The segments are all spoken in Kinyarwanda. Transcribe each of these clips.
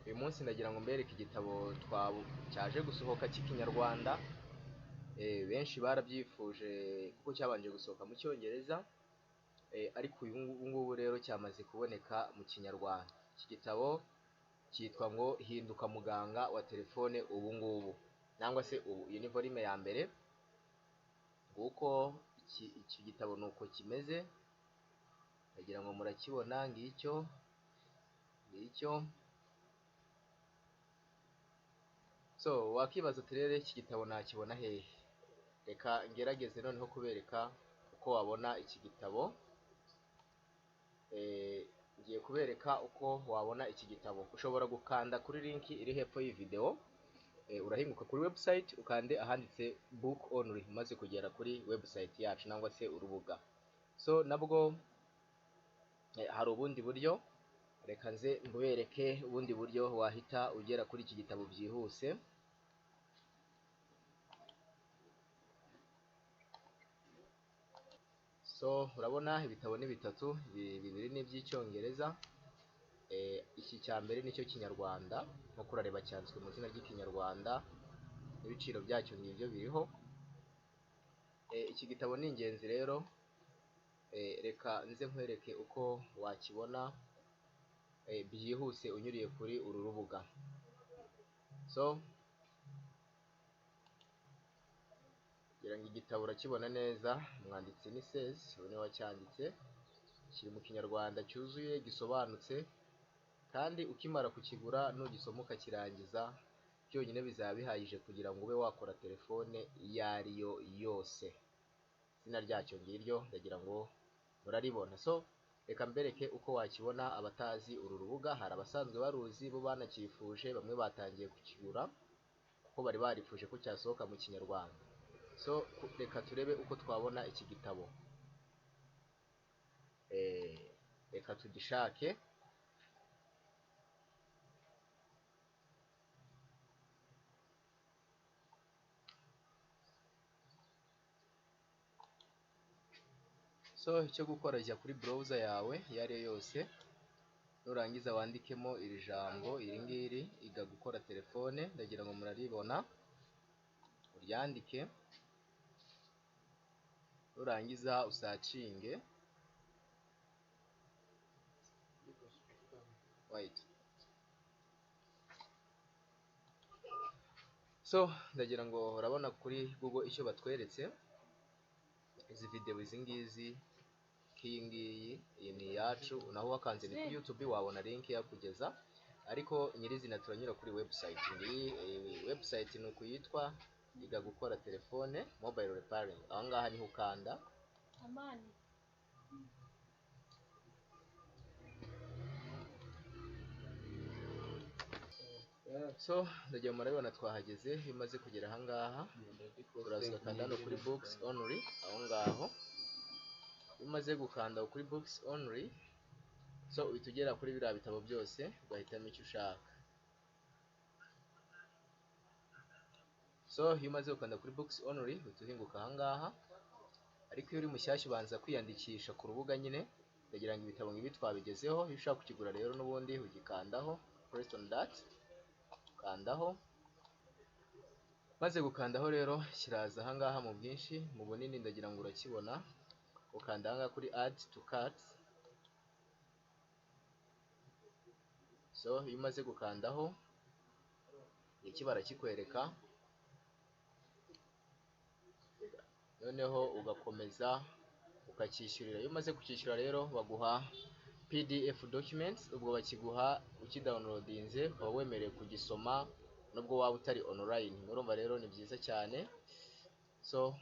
Uyu munsi ndagira ngo mbereke igitabo cyaje gusohoka cy'Ikinyarwanda. Benshi barabyifuje kuko cyabanje gusohoka mu Cyongereza, ariko uyu ngubu rero cyamaze kuboneka mu Kinyarwanda. Iki gitabo cyitwa ngo Hinduka muganga wa telefone ubu ngubu, cyangwa se ubu. Iyi ni volume ya mbere. Nguko iki gitabo nuko kimeze, ndagira ngo murakibona, ngicyo ngicyo. So wakibaza uti rero iki gitabo nakibona hehe? Reka ngerageze noneho kubereka uko wabona iki gitabo. Ngiye kubereka uko wabona iki gitabo. Ushobora gukanda kuri link iri hepfo y'iyi video, urahinguka kuri website ukande ahanditse book only umaze kugera kuri website yacu nangwa se urubuga. So nabwo hari ubundi buryo, reka nze mbubereke ubundi buryo wahita ugera kuri iki gitabo byihuse. So urabona ibitabo ni bitatu, bibiri ni iby'icyongereza, iki cya mbere nicyo Kinyarwanda, nkuko urareba cyanditswe mu izina ry'Ikinyarwanda, n'ibiciro byacyo ngibyo biriho. Iki gitabo ni ingenzi rero, reka nze nkwereke uko wakibona byihuse unyuriye kuri uru rubuga. So kugira ngo igitabo urakibona neza, umwanditsi ni Sezi, uyu niwe wacyanditse, kiri mu Kinyarwanda cyuzuye gisobanutse, kandi ukimara kukigura nugisoma ukakirangiza byonyine bizaba bihagije kugira ngo ube wakora telefone iyo ari yo yose. Izina ryacyo ngiryo, ndagira ngo muraribona. So reka mbereke uko wakibona abatazi uru rubuga. Hari abasanzwe baruzi bo banacyifuje, bamwe batangiye kukigura kuko bari barifuje ko cyasohoka mu Kinyarwanda. So reka turebe uko twabona iki gitabo. Reka tugishake. So icyo gukora, jya kuri browser yawe iyo ari yo yose, nurangiza wandikemo iri jambo iri ngiri, iga gukora telefone, ndagira ngo muraribona, uryandike, nurangiza usacinge. Wait. So ndagira ngo urabona kuri Google icyo batweretse, izi video izi ngizi, nk'iyi ngiyi, iyi ni iyacu, naho wakanze ni kuri YouTube wabona link yakugeza, ariko nyirizina turanyura kuri website. Ngiyi website ni uku yitwa, iga gukora telefone mobile repairing. Aho ngaha niho ukanda. Amani. So ndagira murabibona twahageze. Iyo umaze kugera aha ngaha uraza ugakanda hano kuri books only, aho ngaho. Iyo umaze gukanda kuri books only, so uhita ugera kuri biriya bitabo byose ugahitamo icyo ushaka. So iyo umaze gukanda kuri books only uhita uhinguka aha ngaha, ariko iyo uri mushyashya ubanza kwiyandikisha ku rubuga nyine. Ndagira ngo ibitabo ngibi twabigezeho. Iyo ushaka kukigura rero n'ubundi ugikandaho, press on that, ukandaho. Maze gukandaho rero kiraza aha ngaha mu bwinshi, mu bunini, ndagira ngo urakibona. Ukanda aha ngaha kuri add to cart. So iyo umaze gukandaho iki barakikwereka, noneho ugakomeza ukacyishyurira. Iyo umaze kucyishyura rero baguha PDF documents, ubwo bakiguha ukidownloadinze, ukaba wemerewe kugisoma nubwo waba utari online. Murumva rero ni byiza cyane. So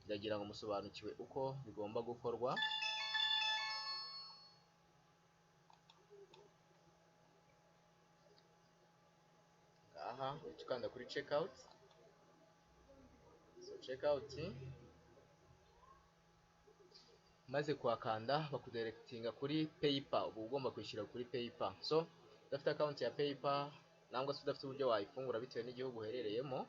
ndagira ngo musobanukiwe uko bigomba gukorwa. Aha uhita ukanda kuri checkout. So checkout maze kuhakanda bakudirectinga kuri PayPal, uba ugomba kwishyura kuri PayPal. So udafite account ya PayPal nangwa se udafite uburyo wayifungura bitewe n'igihugu uherereyemo,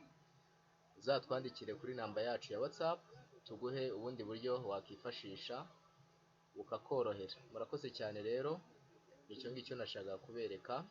uzatwandikire kuri namba yacu ya WhatsApp tuguhe ubundi buryo wakifashisha bukakorohera. Murakoze cyane rero, nicyo ngicyo nashakaga kubereka.